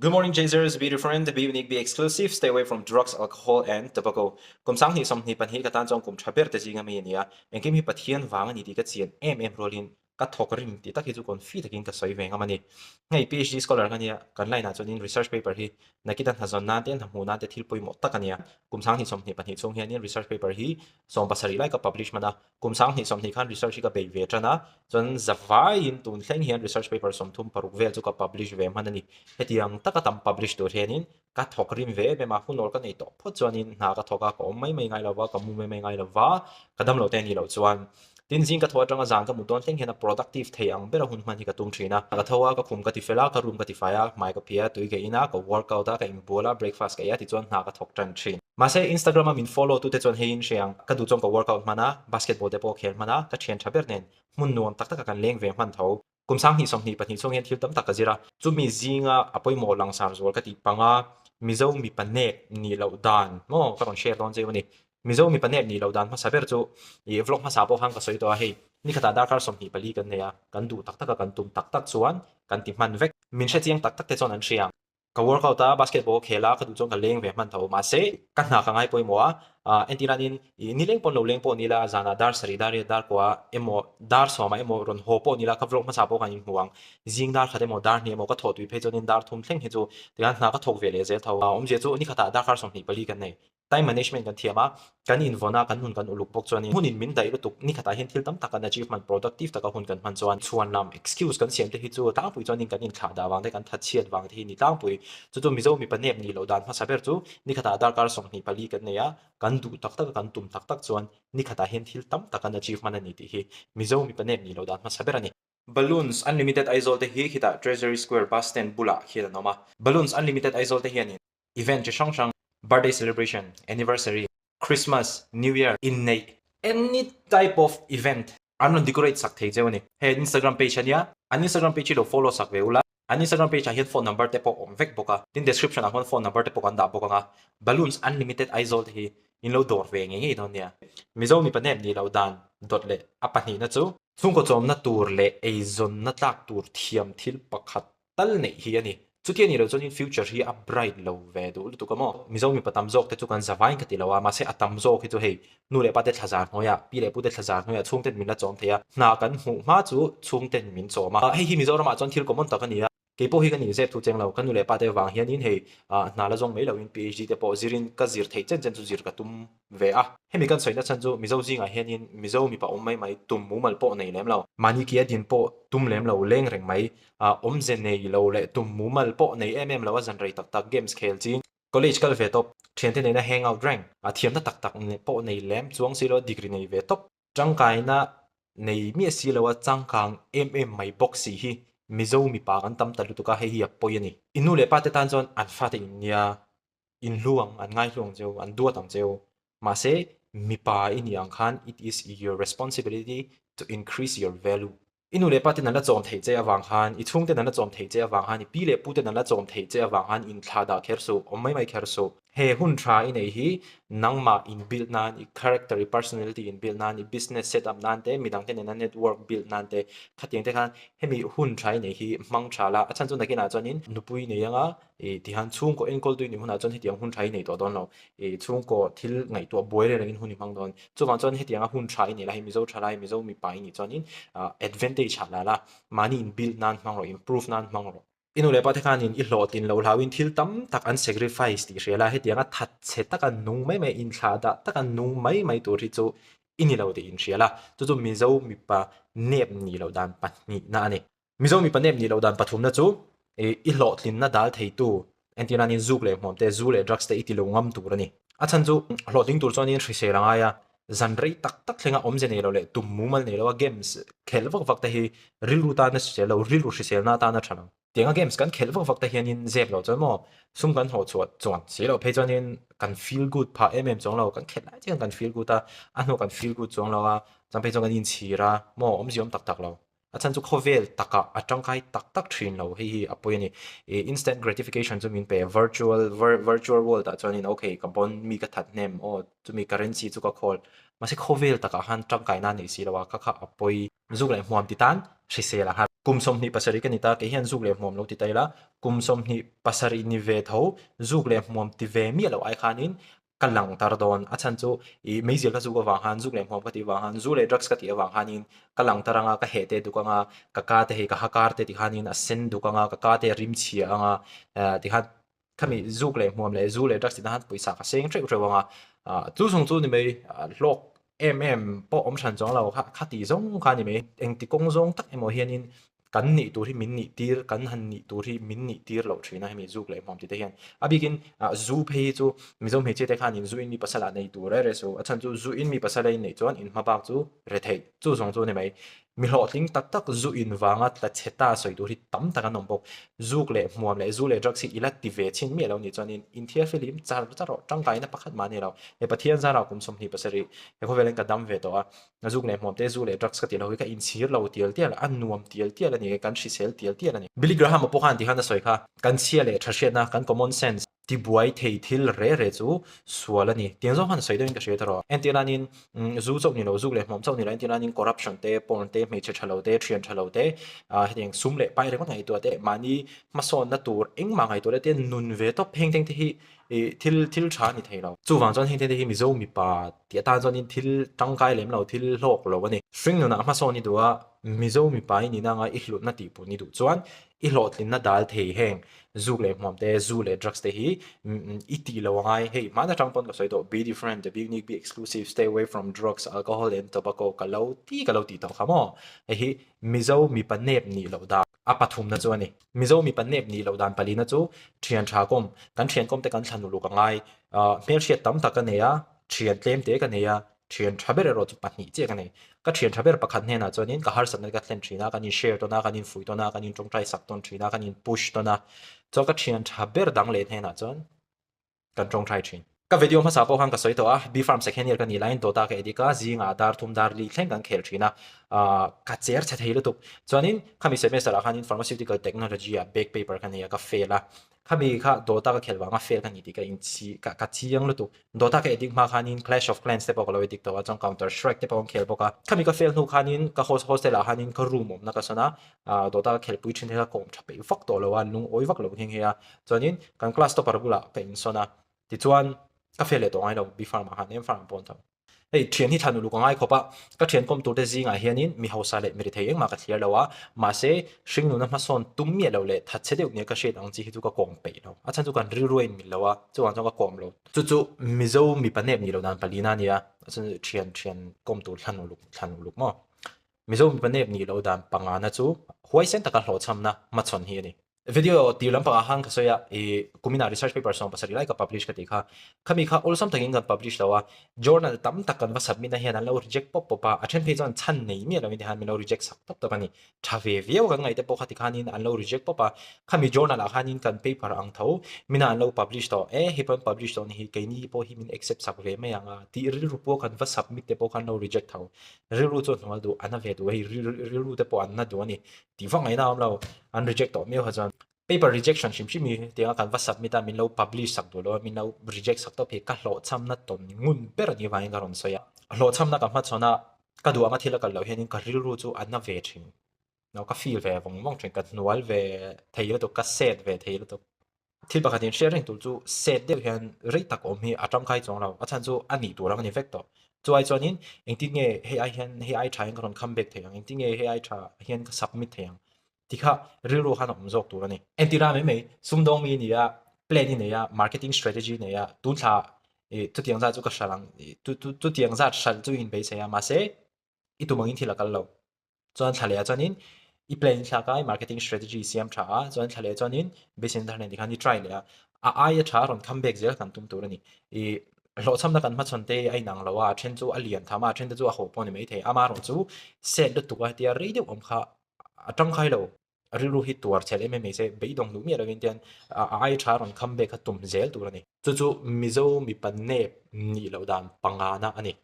Good morning Chasers, be different, be unique, be exclusive, stay away from drugs, alcohol and tobacco. Kum 2022 ka tan chuan kum tha ber te zinga mi a ni a, engkim hi Pathian vang a ni tih ka chian em em rualin ka thawk rim tih tak hi chu confi takin ka sawi ve ngam a ni. Hei PhD scholar ka nia, kan line ah chuanin research paper hi nakita hna zawn nan te, hna hmuh nan te thil pawimawh tak a nia. Kum 2022 chhung hianin research paper hi 70 lai ka publish hman a, kum 2020 khan research hi ka bei ve tan a, chuan zavaiin tun thleng hian research paper 36 vel chu ka publish ve hman a ni. Hetiang taka tam publish tur hianin Ka thawk rim ve em em a, hunawl ka nei tawh phawt chuanin hna ka thawk a, ka awm mai mai ngai lo va, ka mu mai mai ngai lo va, ka dam lo te a nih loh chuan. Tin, zing ka tho atanga zan ka mut dawn thleng hian a productive thei ang bera hun hman hi ka tum thin a. Ka tho a, ka khum ka ti fel a, ka room ka ti fai a, hmai ka phih a, tui ka in a, ka workout a, ka inbual a, breakfast ka ei a tichuan hna ka thawk tan thin. Mahse, Instagram a min follow tute chuan hei in hre ang, ka duh chuan ka workout hman a, basketball te pawh ka khel hman a, ka thian tha ber nen hmun nuam tak taka kan leng ve hman tho. Kum 2022 chhung hian thil tam tak ka zir a, chumi zinga a pawimawh langsar zual ka tih panga Mizo mipa nek nih loh dan maw ka rawn share dawn cheu a ni. Mizo mipa nek nih loh dan hmasa ber chu ih vlog hmasa pawh khan ka sawi tawh a, hei nikhatah darkar 24 kan nei a, kan duh tak tak a, kan tum tak tak chuan kan ti hman vek. Min hrechiang tak tak te chuan an hria ang. Ka workout a, basketball ka khel a, ka duh chuan ka leng ve hman tho. Mahse, ka hna ka ngai pawimawh a, ah entir anin ih nileng pawn lo leng pawh ni la, zanah dar sarih dar riat dar kua emaw dar sawmah emaw rawn haw pawh ni la, ka vlog hmasa pawh khan inhmu ang. Zing dar khat emaw dar hnih emaw ka thawh tui phei chuanin dar thum thleng hi chu tikhan hna ka thawk ve leh zel tho. Awmzia chu nikhatah darkar 24 kan nei. Time management kan thiam a, kan invawn a, kan hun kan uluk bawk chuanin hunin min daih lutuk, ni khatah hian thil tam tak kan achievement productive taka hun kan hman chuan chhuan lam excuse kan siam te hi chu tlangpui chuanin kan inthlah dah vang te, kan thatchhiat vang te hi ni tlangpui. Chu chu Mizo mipa nep nih loh dan hmasa ber chu ni khatah darkar 24 kan nei a, kan duh tak tak a, kan tum tak tak chuan ni khatah hian thil tam tak kan achievement a ni tih hi Mizo mipa nep nih loh dan hmasa ber a ni. Balloons Unlimited Aizawl te hi khitah Treasury Square bus stand bulah khian an awm a, Balloons Unlimited Aizawl te hianin Event chi hrang hrang, birthday celebration, anniversary, Christmas, New Year, inneih, any type of event an rawn decorate sak thei cheu a ni. Hei an Instagram page a nia, an Instagram page hi lo follow sak ve ula, an Instagram page ah hian phone number te pawh awm vek bawk a, tin description ah khuan phone number te pawh kan dah bawk ang a, Balloons Unlimited Aizawl te hi in lo dawr ve ngei ngei dawn nia. Mizo mipa hnem nih loh dan dawt leh a pahnihna chu. Chhungkaw chawmna tur leh eizawnna tlak tur thiam thil pakhat tal neih hi a ni. Chutia nih loh chuanin future hi a bright lo ve duh lutuk a maw? Mizo mipa tam zawk te chu kan za vain ka ti lo a, mahse a tam zawk hi chu hei nu leh pa te thla zar hnuaiah, pi leh pu te thla zar hnuaiah chhungten min la chawm thei a, hna kan hmuh hma chu chhungten min chawm a. Hei hi Mizoramah chuan thil common tak a ni a, kei pawh hi ka nih zep thu cheng lo, ka nu leh pa te vang hianin hei hna la zawng mai loin PhD te pawh zirin ka zir theih chen chen chu zir ka tum ve a. Hemi kan sawina chhan chu Mizo zingah hianin Mizo mipa awm mai mai tum mumal pawh nei lem lo. Mahni kia din pawh tum lem lo leng reng mai awmze nei lo leh tum mumal pawh nei em em lo a zan rei tak tak games khel ching. College kal ve tawp, thiante nena hangout reng, a thiamna tak tak pawh nei lem chuang si lo a degree nei ve tawp. Tangkaina nei miah si lo a changkang em em mai bawk si hi Mizo mipa kan tam ta lutuk a, hei hi a pawi a ni. I nu leh pa te tan chuan an fate in nia in hlu ang, an ngaihlu ang cheu, an duat ang cheu. Mahse, mipa i nih ang khan it is your responsibility to increase your value. I nu leh pa ten an la chawm theih che avang khan, i chhungten an la chawm theih che avang khan, i pi leh pu ten an la chawm theih che avang khan inthlah dah kher suh, awm mai mai kher suh. He hun tha i neih hi nangmah in build nan, i character, i personality in build nan, i business set up nan te, midangte nena network build nan te, khatiang te khan hemi hun tha i neih hi hmang tha la. A chhan chu nakinah chuanin nupui nei anga I tihian chhungkaw enkawl tui nih hunah chuan hetiang hun tha i nei tawh dawn lo. I chhungkaw thil ngaihtuah buai reng rengin hun i hmang dawn. Chuvang chuan hetianga hun tha i nih lai hi Mizo tha lai, Mizo mipa i nih chuanin advantage ah la la, mahni in build nan hmang rawh, improve nan hmang rawh. I nu leh pa te khanin i hlawhtlin lo hlauhin thil tam tak an sacrifice tih hria la, hetianga thatchhe taka nung mai mai, inthlahdah taka nung mai mai tur hi chu i ni lo tih inhria la. Chu chu Mizo mipa nep nih loh dan pahnihna a ni. Mizo mipa nep nih loh dan pathumna chu i hlawhtlinna dal theitu entir nanin zuk leh hmuam te, zu leh drugs te i ti lo ngam tur a ni. A chhan chu hlawhtling tur chuanin hrisel a ngai a, zan rei tak tak thlenga awmze nei lo leh tum mumal nei lo a games khelh vak vak te hi rilru tana hrisel lo, rilru hriselna atana tha lo. Tianga games kan khelh vak vak te hianin zep lo chuan maw sum kan hlawh chhuah chuan si loh phei chuanin kan feel good phah em em chuang lo, kan khelh lai chian kan feel good a, a hnuah kan feel good chuang lo a, chuan phei chuan kan inchhir a maw awmze awm tak tak lo. A chhan chu khawvel takah a tangkai tak tak thin lo, hei hi a pawi a ni. Ih instant gratification chu min pe, virtual virtual world ah chuanin okay ka bond mi ka that hnem aw chumi currency chu ka khawl. Mahse khawvel takah khan tangkaina a nei si lo a, kha kha a pawi. Zuk leh hmuam ti tan hrisel a har. Kum 27 ka ni ta, kei hian zuk leh hmuam lo ti ta ila, kum 27 ni ve tho zuk leh hmuam ti ve miah loh ai khanin ka lang tar dawn. A chhan chu ih meizial ka zuk avang khan, zuk leh hmuam ka tih avang khan, zu leh drugs ka tih avang khanin ka lang tar anga, ka heh te duk anga, ka ka te hei ka ha kar te ti khanin a sen duk anga, ka ka te a rim chhia anga, eh ti khan khami zuk leh hmuam leh zu leh drugs tihna khan pawisa ka seng hreuh hreuh anga, ah chu zawng chu ni mai hlawk em em pawh awm hran chuang lo kha kha tih zawng kha a ni mai. Engti kawng zawng tak emaw hianin kan nih tur hi min nih tir kan han nih tur hi min nih tir loh thin a hemi zuk leh hmuam tih te hian. A bikin ah zu phei hi chu Mizo hmeichhia te khan in zu in mi pasal ah nei tur reh reh su a chhan chu zu in mi pasal a in neih chuan in hma bak chu re theih chu zawng chu a ni mai. Mi hlawhtling tak tak zu in vanga tla chhe ta sawi tur hi tam tak an awm bawk. Zuk leh hmuam leh zu leh drugs hi i la ti ve chhin miah lo nih chuanin inthiar filim char char rawh tangkaina pakhat mah a ni lo. He Pathian zarah kum 27 he khawvelin ka dam ve tawh a, zuk leh hmuam te zu leh drugs ka tih loh hi ka inchhir lo tial tial a, a nuam tial tial a ni, kan hrisel tial tial a ni. Billy Graham-a pawh khan tikhan a sawi kha, kan chhia leh tha hriatna, kan common sense, Tibuai thei thil re re chu sual a ni. Tiang zawng khan sawi deuhin ka hria ta rawh. Entir nanin zu chauh ni lo, zuk leh hmuam chauh ni lo, entir nanin corruption te, porn te, hmeichhe tha lo te, thian tha lo te, hetiang sum leh pai ringawt ngaihtuah te, mahni hmasawnna tur engmah ngaihtuah leh te nun ve tawp heng teng te hi thil thil tha a ni thei lo. Chuvang chuan heng teng te hi Mizo mipa tih atan chuanin thil tangkai lem lo, thil hlawk lo a ni. Hring nunah hmasawn i duh a, Mizo mipa i nihna anga i hlutna tihpun i duh chuan I hlawhtlinna dal thei heng zuk leh hmuam te, zu leh drugs te hi i tih lo angai. Hei hmaan atang pawn ka sawi tawh, be different, be unique, be exclusive, stay away from drugs, alcohol and tobacco ka lo ti ka lo tih tawh kha maw. Hei hi Mizo mipa nep nih loh dan a pathumna chu a ni. Mizo mipa nep nih loh dan palina chu thian tha kawm, kan thian kawm te kan thlan uluk angai. Hmelhriat tam tak ka nei a, thian tlem te ka nei a, Thian tha ber erawh chu pahnih chiah ka nei. Ka thian tha ber pakhat hnenah chuanin ka harsatna ka thlen thin a, kan in share tawn a, kan in fuih tawn a, kan in tawngtai sak tawn thin a, kan in push tawn a. Chuan ka thian tha ber dang leh hnenah chuan kan tawngtai thin. Ka video hmasa pawh khan ka sawi tawh a, B Farm second year ka nih laiin Dota ka edit a, zingah dar thum dar li thleng kan khel thin a, ah ka cher chhe thei lutuk. Chuanin khami semester ah khanin pharmaceutical technology ah back paper ka nei a, ka fail a. Khami kha Dota ka khelh vanga fail ka ni tih ka inchhi ka ka chiang lutuk. Dota ka edit hma khanin Clash of Clans te pawh ka lo edit tawh a, chuan Counter Strike te pawh an khel bawk a. Khami ka fail hnu khanin ka host hostel ah khanin ka room awmna ka sawn a, ah Dota ka khelhpui thin te kha ka awm tha peih vak tawh lo a, lungawi vak lo nghe nghe a. Chuanin kan class topper bulah ka insawn a, tichuan ka fail leh tawh ngai lo B Farm ah khan M Farm ah pawh an tho. Hei, thian hi thlan uluk a ngai khawp a, ka thian kawm turte zingah hianin mi hausa leh mi rethei engmah ka thliar lo a, mahse hringnuna hmasawn tum miah lo leh thatchhe deuh nia ka hriat ang chi hi chu ka kawm peih lo. A chhan chu kan rilru a inmil lo a, chuvang chuan ka kawm lo. Chu chu Mizo mipa nep nih loh dan palina a nia, a chhan chu thian thian kawm tur thlan uluk thlan uluk maw. Mizo mipa nep nih loh dan pangana chu huaisen taka hlawhchhamna hmachhawn hi a ni. Video tir lampangah khan ka sawi a, ih kuminah research paper 70 lai ka publish ka tih kha. Khami kha awlsam takin kan publish lo a, journal tam tak kan va submit na hian an lo reject pawp pawp a, a then phei chuan chhan nei miah lovin tihian min lo reject sak tawp tawp a ni. Tha ve viau kan ngaih te pawh kha tikhanin an lo reject pawp a, khami journal ah khanin kan paper ang tho mina an lo publish tawh, e hei pawh an publish tawh ni hi keini pawh hi min accept sak ve mai ang a tih rilru pawh kan va submit te pawh khan lo reject tho. Rilru chu a hnual duh, a na ve duh hei rilru te pawh an na duh a ni. Tih vak ngaihna a awm lo, an reject tawh miau kha chuan. Paper rejection hrim hrim hi tianga kan va submit a, min lo publish sak duh lo a, min lo reject sak tawp hi ka hlawhchhamna tawn ngun ber a nih avangin ka rawn sawi a. Hlawhchhamna ka hmachhawn a, ka duh anga thil a kal loh hianin ka rilru chu a na ve thin. No, ka feel ve vawng vawng thin, ka hnual ve thei lutuk, ka sad ve thei lutuk. Thil pakhat in hriat reng tur chu set deuh hian rei tak awm hi a tangkai chuang lo, a chhan chu a nih tur ang a ni vek tawh. Chu ai chuanin engtin nge hei ai hian hei ai tha hian ka rawn come back thei ang, engtin nge hei ai tha hian ka submit thei ang ti kha rilru khan a awm zawk tur a ni. Entir a mai mai, sumdawng mi i ni a, plan i nei a, marketing strategy i nei a, tun thla ih chutiang zat chu ka hralh ang, chutiang zat hralh chu i inbeisei a, mahse i tum angin thil a kal lo. Chuan thla leh ah chuanin i plan i thlak a, i marketing strategy i siam tha a, chuan thla leh ah chuanin beiseina thar nen tikhan i try leh a, a aia tha rawn come back zel kan tum tur a ni. I hlawhchhamna kan hmachhawn te a inang lo a, a then chu a lian tham a, a then te chu a ho pawh a ni maithei. Amaherawh chu set lutuk a hetia rei deuh awm kha a tangkai lo. A rilru hi tuar chhel em em mai se, beidawng duh miah lovin tian a aia tha rawn come back kha tum zel tur a ni. Chu chu Mizo mipa nep nih loh dan pangana a ni.